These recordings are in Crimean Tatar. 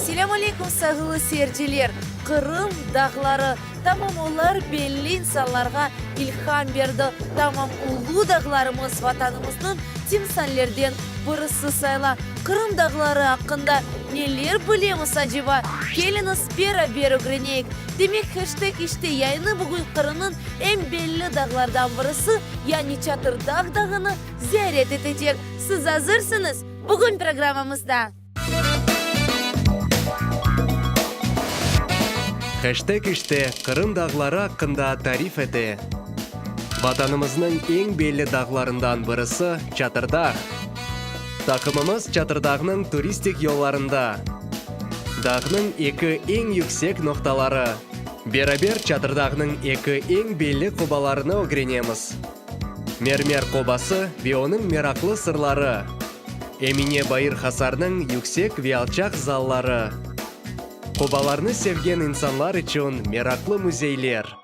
Selâm aleyküm, sayğılı seyirciler! Qırım dağları, tamam olar belli insanlarğa ilham berdi, tamam ulu dağlarımız Vatanımıznıñ timsallerden birisi sayıla. Qırım dağları aqqında neler bilemiz aceba? Keliñiz, beraber ögreneyik! Demek, heşteg işte yayını bugün Qırımnıñ eñ belli dağlardan birisi, yani Çatırdağ dağını ziyaret etecek. Siz azırsıñız? Bugün programmamızda. Heşteg işte Qırım dağları aqqında tarif ete. Vatanımıznıñ eñ belli dağlarından birisi, Çatırdağ. Taqımımız Çatırdağnıñ turistik yollarında. Dağnıñ eki eñ yüksek noqtaları. Beraber Çatırdağnıñ eki eñ belli qobalarını ögrenemiz. Mermer qobası ve onıñ meraqlı sırları. Emine Bayır Hasarnıñ yüksek ve alçaq zalları. Qobalarnı sevgen insanlar içün meraqlı müzeyler.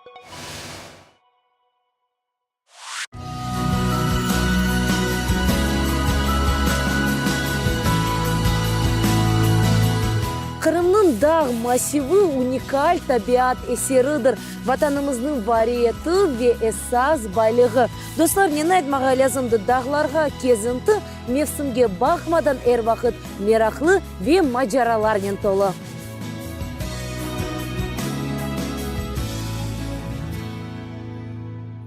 Qırımnıñ dağ massivi unikal tabiat eseridir, Vatanımıznıñ variyeti ve esas baylığı. Dostlar, neni aytmağa lâzımdır, dağlarğa kezinti mevsimge baqmadan er vaqıt meraqlı ve maceralarnen tolu.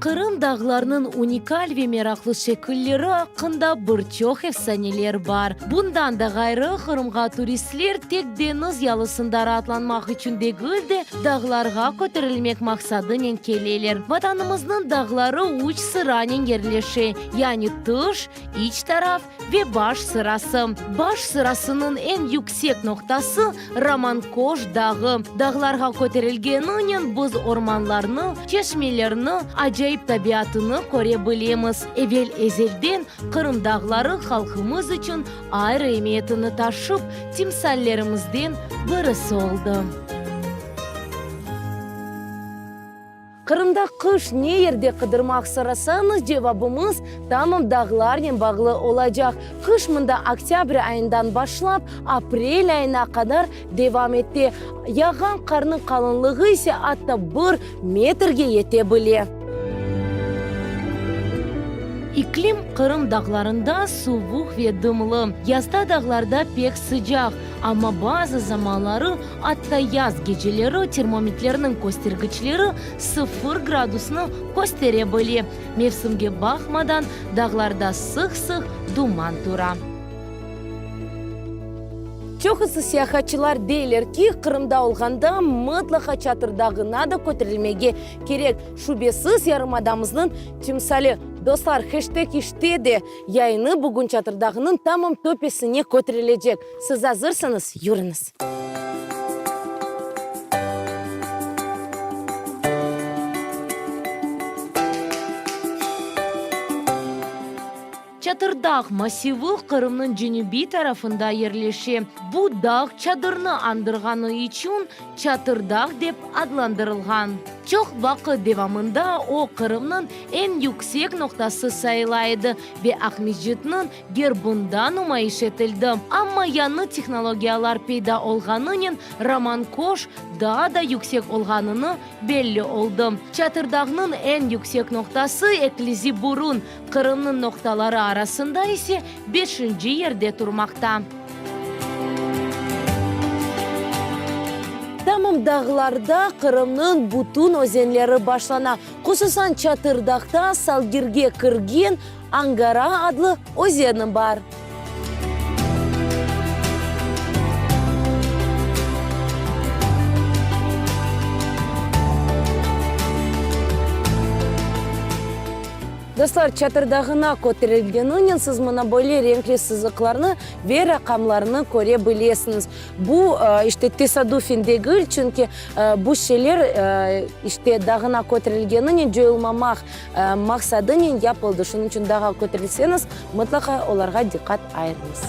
Qırım dağlarınıñ unikal ve meraqlı şekilleri aqqında bir çoq efsaneler bar. Bundan da ğayrı, Qırımğa turistler tek deñiz yalısında raatlanmaq içün degil de, dağlarğa köterilmek maqsadınen keleler. Vatanımıznıñ dağları üç sıranen yerleşe, yani tış, iç taraf ve baş sırası. Baş sırasınıñ eñ yüksek noqtası, Romankoş dağı. Dağlarğa köterilgeninen biz ormanlarnı, çeşmelerni, acayip tabiatını köre bilemiz. Evel-ezelden Qırım dağları halqımız içün ayrı emiyetini taşıp, timsallerimizden birisi oldı. Qırımda qış ne yerde qıdırmaq sorasañız, cevabımız tamam dağlarnen bağlı olacaq. Qış mında oktâbr ayından başlap, aprel ayına qadar devam ete. Yağğan qarnıñ qalınlığı ise atta bir metrge yete bile. İklim Qırım dağlarında suvuq ve dımlı. Yazda dağlarda pek sıcaq, amma bazı zamanları, atta yaz geceleri termometrlerniñ köstergiçleri sıfır gradusnı köstere bile. Mevsimge baqmadan, dağlarda sıq-sıq duman tura. Çoqusı seyahatçılar deyler ki, Qırımda olğanda mıtlaqa Çatır dağına da köterilmege kerek, şübesiz yarımadamıznıñ timsali. Dostlar, heşteg işte de yayını bugün Çatır dağınıñ tamam töpesine köterilecek. Siz azırsıñız? Yürüñiz! Çatırdağ massivi Qırımnıñ cenübiy tarafında yerleşe. Bu dağ çadırnı añdırğanı içün Çatırdağ dep adlandırılğan. Çoq vaqıt devamında o, Qırımnıñ eñ yüksek noqtası sayıla edi ve Aqmescitniñ gerbında numayış etildi. Amma yañı tehnologiyalar peyda olğanınen Roman Koş daa da yüksek olğanını belli oldı. Çatırdağnıñ eñ yüksek noqtası Eklizi Burun, Qırımnıñ noqtaları arasında ise beşinci yerde turmaqta. Tamam dağlarda Qırımnıñ bütün özenleri başlana. Hususan Çatırdağda Salgirge kirgen Angara adlı özeni bar. Dostlar, Çatırdağına köterilgeninen siz mına böyle renkli sızıqlarnı ve raqamlarnı köre bilesiñiz. Bu, işte, tesadufen degil, çünki bu şeyler, işte, dağına köterilgeninen coyulmamaq maqsadınen yapıldı. Şunıñ içün dağa köterilseñiz, mıtlaqa olarğa diqqat ayırıñız.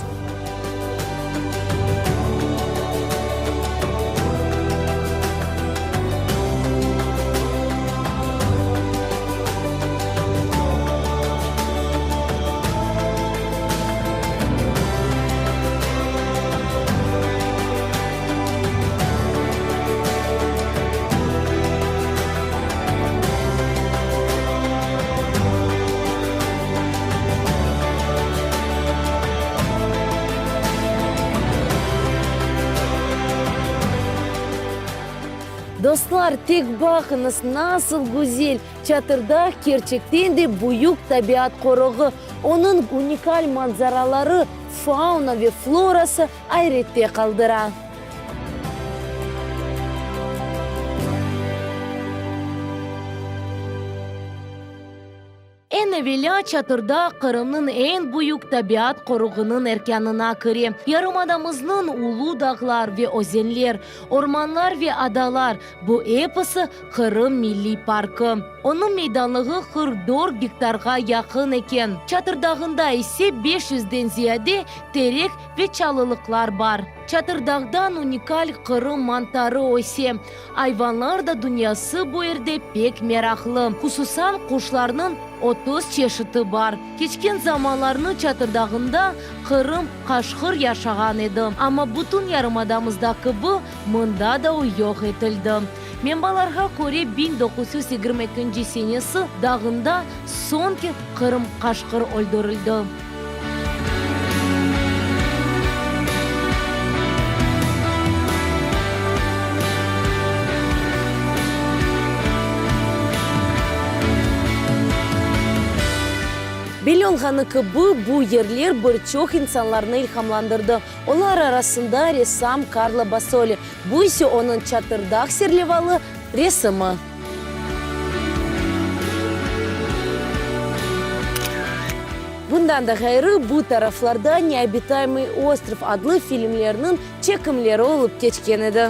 Dostlar, tek baqıñız, nasıl güzel! Çatırdağ kerçekten de büyük tabiat qoruğı. Onıñ unikal manzaraları, fauna ve florası ayrette qaldıra. Eñ evelâ Çatırdağ Qırımnıñ eñ büyük tabiat qoruğınıñ erkânına kire. Yarımadamıznıñ ulu dağlar ve özenler, ormanlar ve adalar, bu episi Qırım milliy parkı. Onıñ meydanlığı 44 gektarğa yaqın eken. Çatırdağında ise beş yüzden ziyade terek ve çalılıqlar bar. Çatırdağdan unikal Qırım mantarı öse. Ayvanlar da dünyası bu yerde pek meraqlı, hususan quşlarnıñ 30 çeşiti bar. Keçken zamanlarnı Çatırdağında Qırım qaşqır yaşağan edi, amma bütün yarımadamızda kibi mında da o yoq etildi. Menbalarğa köre, 1922 senesi dağında soñki Qırım qaşqır öldürildi. Belli olğanı kibi, bu yerler bir çoq insanlarnı ilhamlandırdı, olar arasında ressam Karlo Bossoli, bu ise onıñ Çatırdağ serlevalı resimi. Bundan da ğayrı, bu taraflarda Neobitayemıy ostrov adlı filmlerniñ çekimleri olıp keçken edi.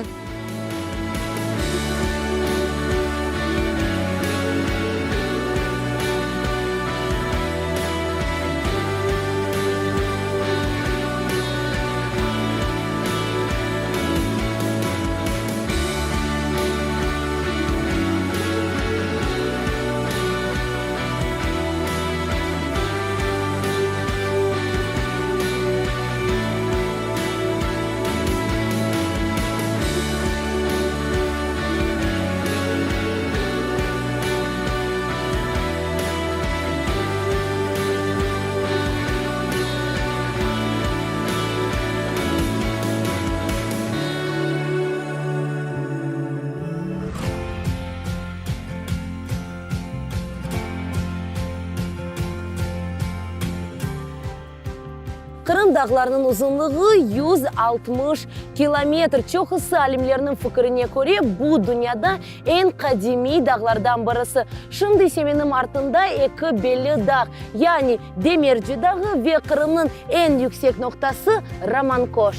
Qırım dağlarınıñ uzunlığı 160 kilometr. Çoqusı alimlerniñ fikirine köre, bu dünyada eñ qadimiy dağlardan birisi. Şimdi ise menim artımda eki belli dağ, yani Demerci dağı ve Qırımnıñ eñ yüksek noqtası Romankoş.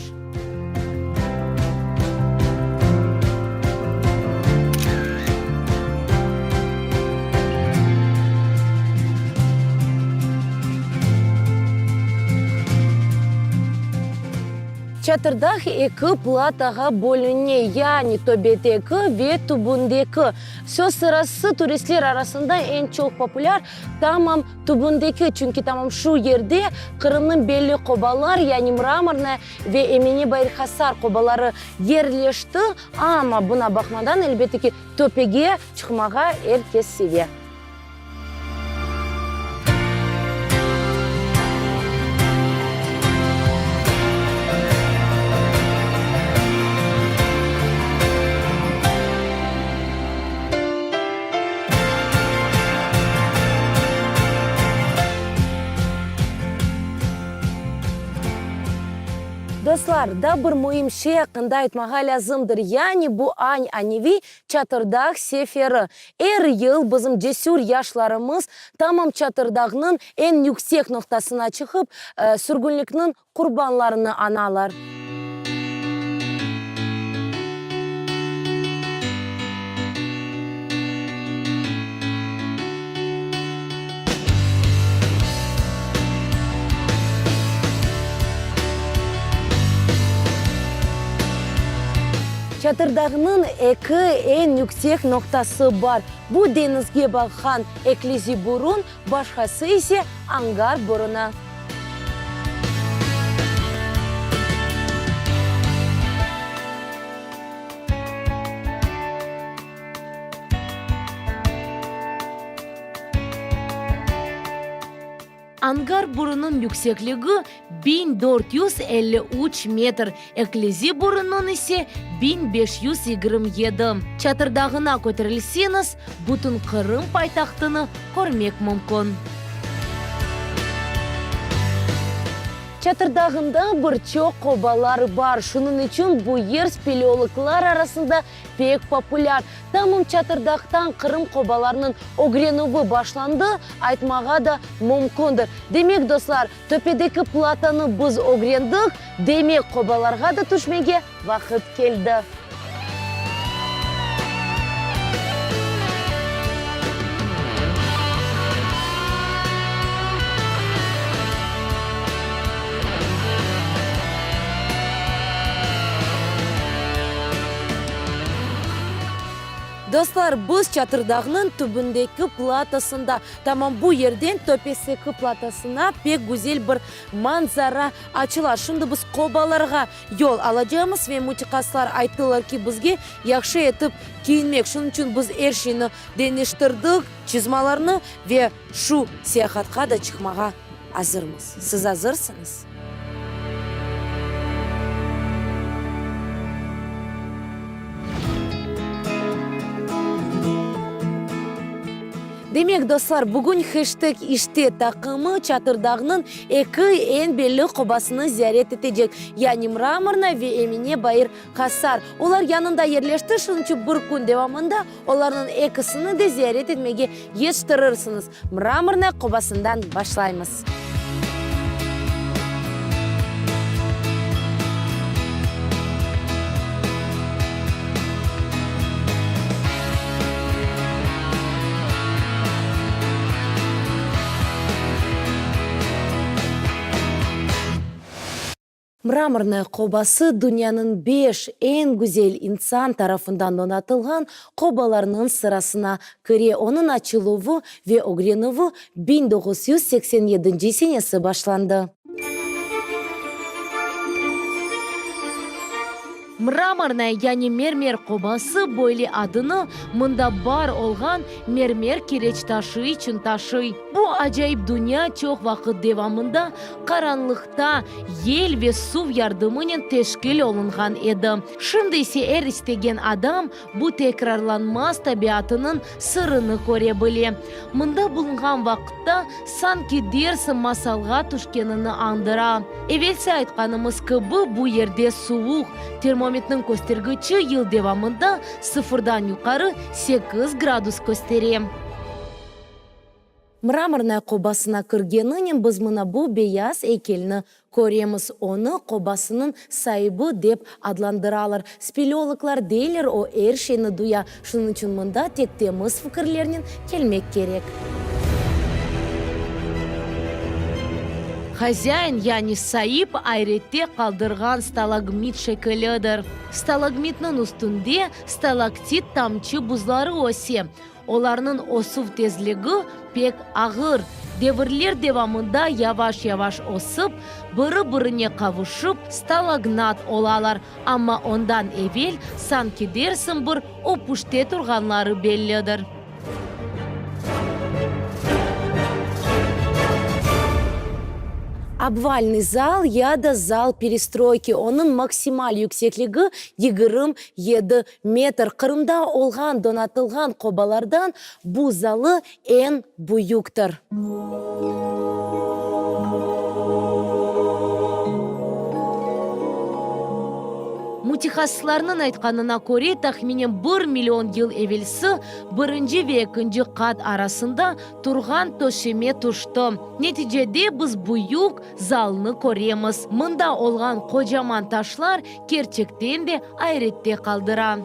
Çatırdağ eki platağa bölüne, yani töbedeki ve tübündeki. Söz sırası, turistler arasında eñ çoq populâr tamam tübündeki, çünki tamam şu yerde Qırımnıñ belli qobalar, yani Mramornaya ve Emine Bayırhasar qobaları yerleşti. Amma buna baqmadan, elbette ki, töpege çıqmağa er kes seve. Dostlar, daa bir müim şey aqqında aytmağa lâzımdır, yani bu añ-aneviy Çatırdağ seferi. Er yıl bizim cesür yaşlarımız tamam Çatırdağnıñ eñ yüksek noqtasına çıqıp, sürgünlikniñ qurbanlarını añalar. Çatırdağnıñ eki eñ yüksek noqtası bar, bu deñizge baqqan Eklezi burun, başqası ise Angar burunı. Angar burunıñ yüksekligi 1453 metr, Eklezi burunıñ ise 1527. Çatırdağına köterilseñiz, bütün Qırım paytahtını körmek mümkün. Çatırdağında bir çoq qobalar bar, şunıñ içün bu yer speleologlar arasında pek populâr. Tamam Çatırdağdan Qırım qobalarınıñ ögrenüvi başlandı, aytmağa da mümkündir. Demek, dostlar, töpedeki platonı biz ögrendik, demek, qobalarğa da tüşmege vaqıt keldi. Dostlar, biz Çatırdağnıñ tübündeki platosında, tamam bu yerden töpeseki platosına pek güzel bir manzara açıla. Şimdi biz qobalarğa yol alacağımız ve mütehassıslar ayttılar ki, bizge yahşı etip kiyinmek. Şunıñ içün biz er şeyni deñiştirdik, çizmalarnı ve şu seyahatqa da çıqmağa azırmız. Siz azırsıñız? Demek, dostlar, bugün heşteg İşte taqımı Çatırdağnıñ eki eñ belli qobasını ziyaret etecek, yani Mramornaya ve Emine Bair Hasar. Olar yanında yerleşti, şunıñ içün bir kün devamında olarnıñ ekisini de ziyaret etmege yetiştirirsiñiz. Mramornaya qobasından başlaymız. Mramornaya qobası dünyanıñ beş eñ güzel insan tarafından donatılğan qobalarnıñ sırasına kire. Onıñ açıluvı ve ögrenüvi 1987-nci senesi başlandı. Mramornaya, yani Mermer qobası böyle adını mında bar olğan mermer kireç taşı içün taşıy. Bu acayip dünya çoq vaqıt devamında qaranlıqta yel ve suv yardımınen teşkil olunğan edi. Şimdi ise er istegen adam bu tekrarlanmaz tabiatınıñ sırını köre bile. Mında bulunğan vaqıtta sanki dersiñ masalğa tüşkenini añdıra. Evelsi aytqanımız kibi, bu yerde suvuq, termometrniñ köstergiçi yıl devamında sıfırdan yuqarı sekiz gradus köstere. Mramornaya qobasına kirgeninen biz mına bu beyaz eykelni köremiz. Onı qobasınıñ saibi dep adlandıralar. Speleologlar deyler, o er şeyni duya, şunıñ içün mında tek temiz fikirlernen kelmek kerek. Hazain, yani saip ayrette qaldırğan stalagmit şekilidir. Stalagmitniñ üstünde stalaktit tamçı buzları öse. Olarnıñ ösüv tezligi pek ağır, devirler devamında yavaş-yavaş ösip, biri-birine qavuşıp, stalagnat olalar, amma ondan evel sanki dersiñ bir öpüşte turğanları bellidir. Obvalnıy zal ya da zal perestroyki, onıñ maksimal yüksekligi 27 Metr. Qırımda olğan donatılğan qobalardan bu zalı eñ büyüktir. Mütehassıslarnıñ aytqanına köre, tahminen bir million yıl evelsi birinci ve ekinci qat arasında turğan töşeme tüşti. Neticede biz büyük zalnı köremiz. Mında olğan qocaman taşlar kerçekten de ayrette qaldıra.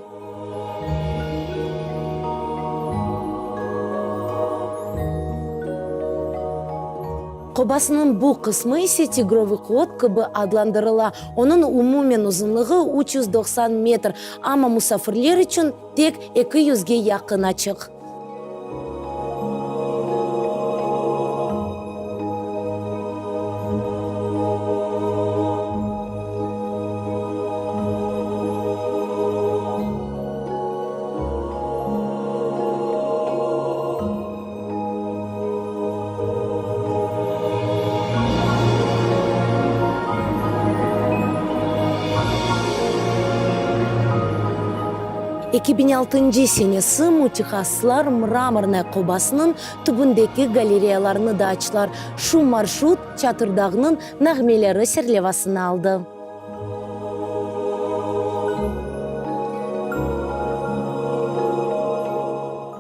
Qobasınıñ bu qısmı ise Tigrovıy kot kibi adlandırıla. Onıñ umumen uzunlığı 390 metr, amma musafirler içün tek eki yüzge yaqın açıq. 2006 senesi mütehassıslar Mramornaya qobasınıñ tübündeki galereyalarnı da açtılar. Şu marşrut Çatırdağnıñ nağmeleri serlevasını aldı.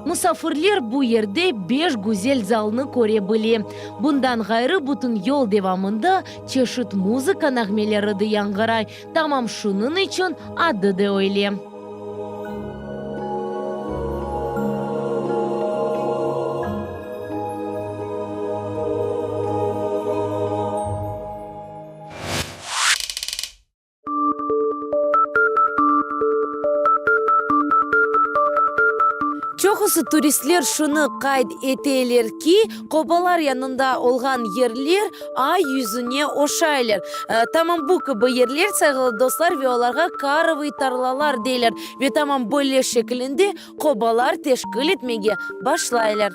Musafirler bu yerde beş güzel zalnı köre bile. Bundan ğayrı, bütün yol devamında çeşit muzıka nağmeleri de yañğıray. Tamam şunıñ içün adı da öyle. Çoqusı turistler şunı qayd eteler ki, qobalar yanında olğan yerler ay yüzüne oşaylar. Tamam bu kibi yerler, sayğılı dostlar, ve olarğa karovıy tarlalar deyler ve tamam böyle şekilinde qobalar teşkil etmege başlaylar.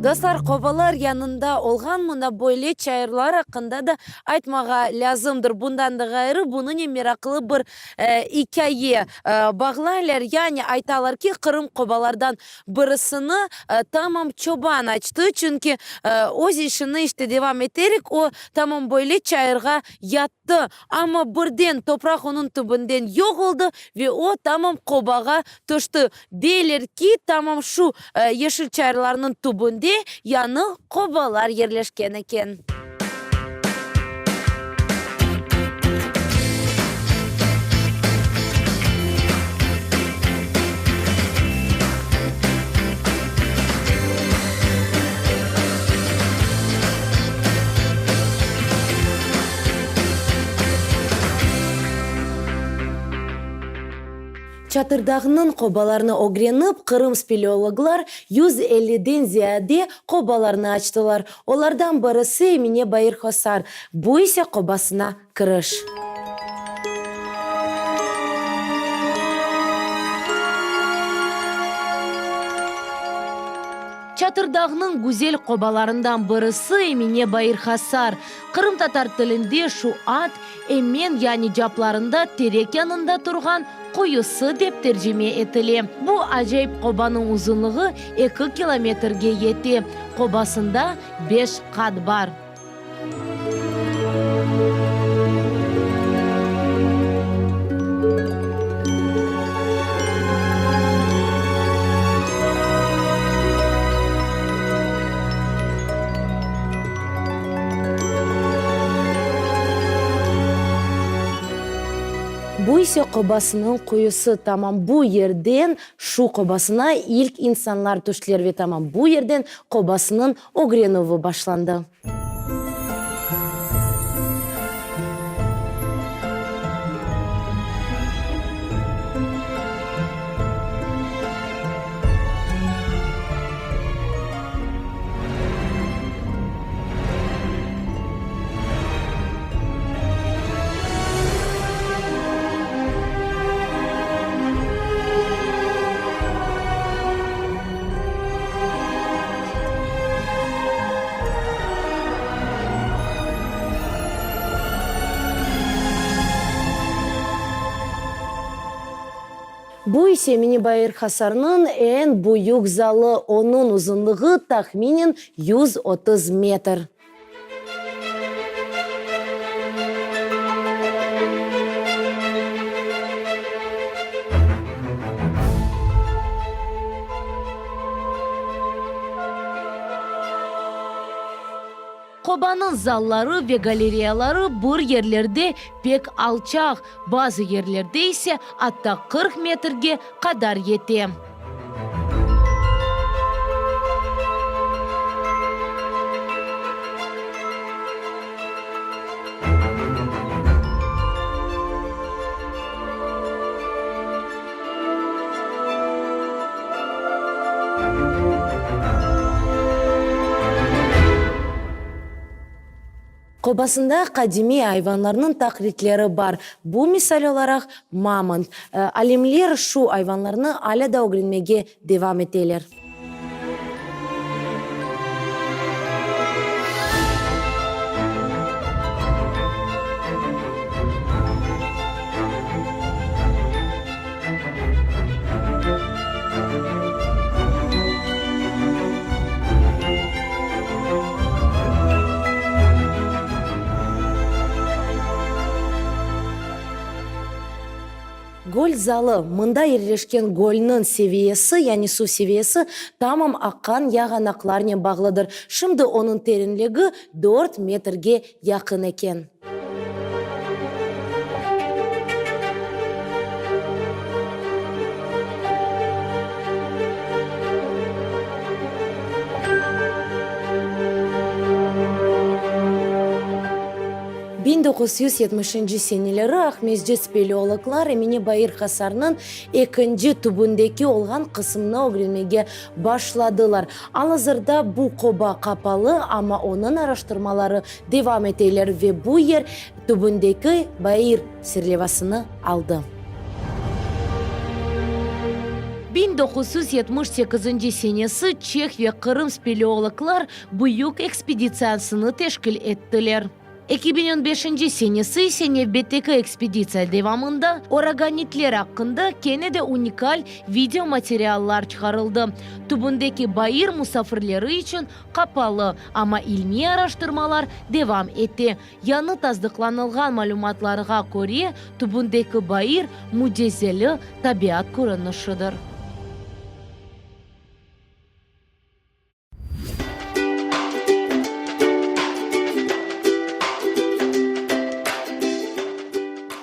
Dostlar, qobalar yanında olğan mına böyle çayırlar aqqında da aytmağa lâzımdır. Bundan da ğayrı, bunıñnen meraqlı bir ikâye bağlaylar. Yani aytalar ki, Qırım qobalardan birisini tamam çoban açtı, çünki öz işini işte devam eterek o, tamam böyle çayırğa yattı. Amma birden topraq onıñ tübünden yoq oldı ve o, tamam qobağa tüşti. Deyler ki, tamam şu yeşil çayırlarnıñ tübünde yañı qobalar yerleşken eken. Çatırdağnıñ qobalarını ögrenip, Qırım speleologlar 150-den ziyade qobalarnı açtılar. Olardan birisi Emine Bayırhosar, bu ise qobasına kiriş. Çatırdağnıñ güzel qobalarından birisi Emine Bayırhasar. Qırımtatar tilinde şu ad emen yani caplarında terek yanında turğan quyusı dep tercime etile. Bu acayip qobanıñ uzunlığı eki kilometrge yete. Qobasında beş qat bar. Bu ise qobasınıñ quyusı. Tamam bu yerden şu qobasına ilk insanlar tüştiler ve tamam bu yerden qobasınıñ ögrenüvi başlandı. Bu ise Mini Bayır Hasarnıñ eñ büyük zalı, onıñ uzunlığı tahminen 130 metr. Qobanıñ zalları ve galereyaları bir yerlerde pek alçaq, bazı yerlerde ise atta 40 metrge qadar yete. Qobasında qadimiy ayvanlarnıñ taqlitleri bar, bu, misal olaraq, mamont. Alimler şu ayvanlarnı alâ da ögrenmege devam eteler. Göl zalı, mında yerleşken gölniñ seviyesi, yani suv seviyesi, tamam aqqan yağanaqlarnen bağlıdır. Şimdi onıñ terinligi dört metrge yaqın eken. 1970-nci seneleri Aqmescit speleologlar Emine Bair Hasarnıñ ekinci tübündeki olğan qısımnı ögrenmege başladılar. Al-azırda bu qoba qapalı, amma onıñ araştırmaları devam eteler ve bu yer tübündeki bayır serlevasını aldı. 1978 senesi çeh ve qırım speleologlar büyük ekspeditsiyasını teşkil ettiler. 2015 senesi ise nevbetteki ekspeditsiya devamında oragonitler aqqında kene de unikal videomateriallar çıqarıldı. Tübündeki bayır musafirleri içün qapalı, amma ilmiy araştırmalar devam ete. Yañı tasdıqlanılğan malümatlarğa köre, tübündeki bayır mücizeli tabiat körünişidir.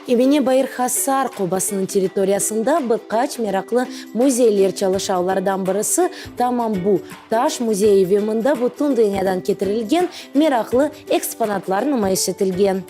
Emine Bayır Hasar qobasınıñ territoriyasında bir qaç meraqlı müzeyler çalışa. Olardan birisi tamam bu, Taş müzeyi ve mında bütün dünyadan ketirilgen meraqlı eksponatlar numayış etilgen.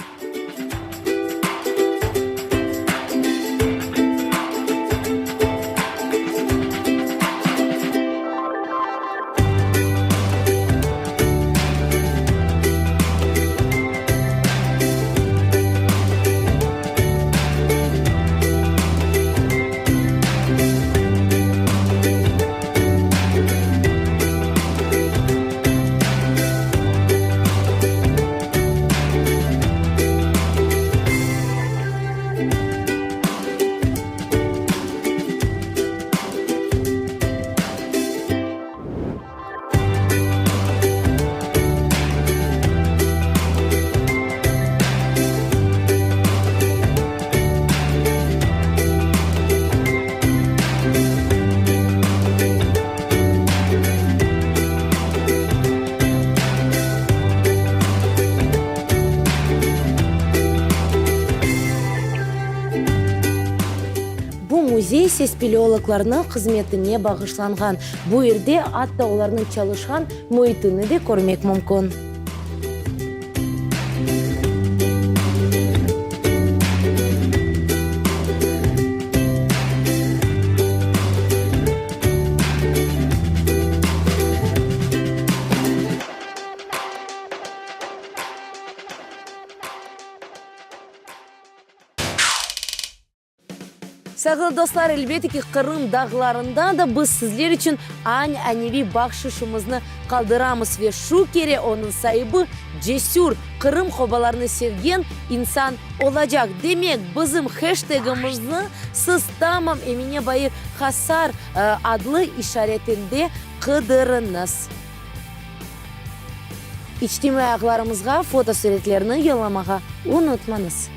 Bu müzey ise speleologlarnıñ hızmetine bağışlanğan. Bu yerde atta olarnıñ çalışqan müitini de körmek mümkün. Sayğılı dostlar, elbette ki, Qırım dağlarında da biz sizler içün añ-aneviy bahşışımıznı qaldıramız ve şu kere onıñ saibi cesür, Qırım qobalarını sevgen insan olacaq. Demek, bizim heştegimizni siz tamam Emine Bair Hasar adlı işaretinde qıdırıñız. İçtimaiy ağlarımızğa fotosuretlerni yollamağa unutmañız.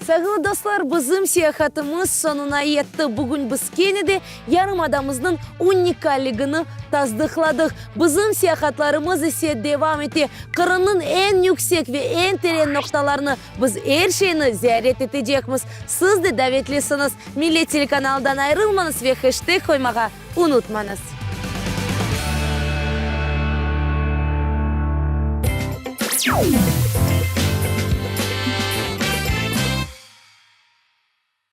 Sayğılı dostlar, bizim seyahatımız soñuna yetti. Bugün biz kene de yarımadamıznıñ unikalligini tasdıqladıq. Bizim seyahatlarımız ise devam ete. Qırımnıñ eñ yüksek ve eñ teren noqtalarını Biz er şeyni ziyaret etecekmiz. Siz de davetlisiñiz. Millet telekanalından ayırılmañız ve heşteg qoymağa unutmañız.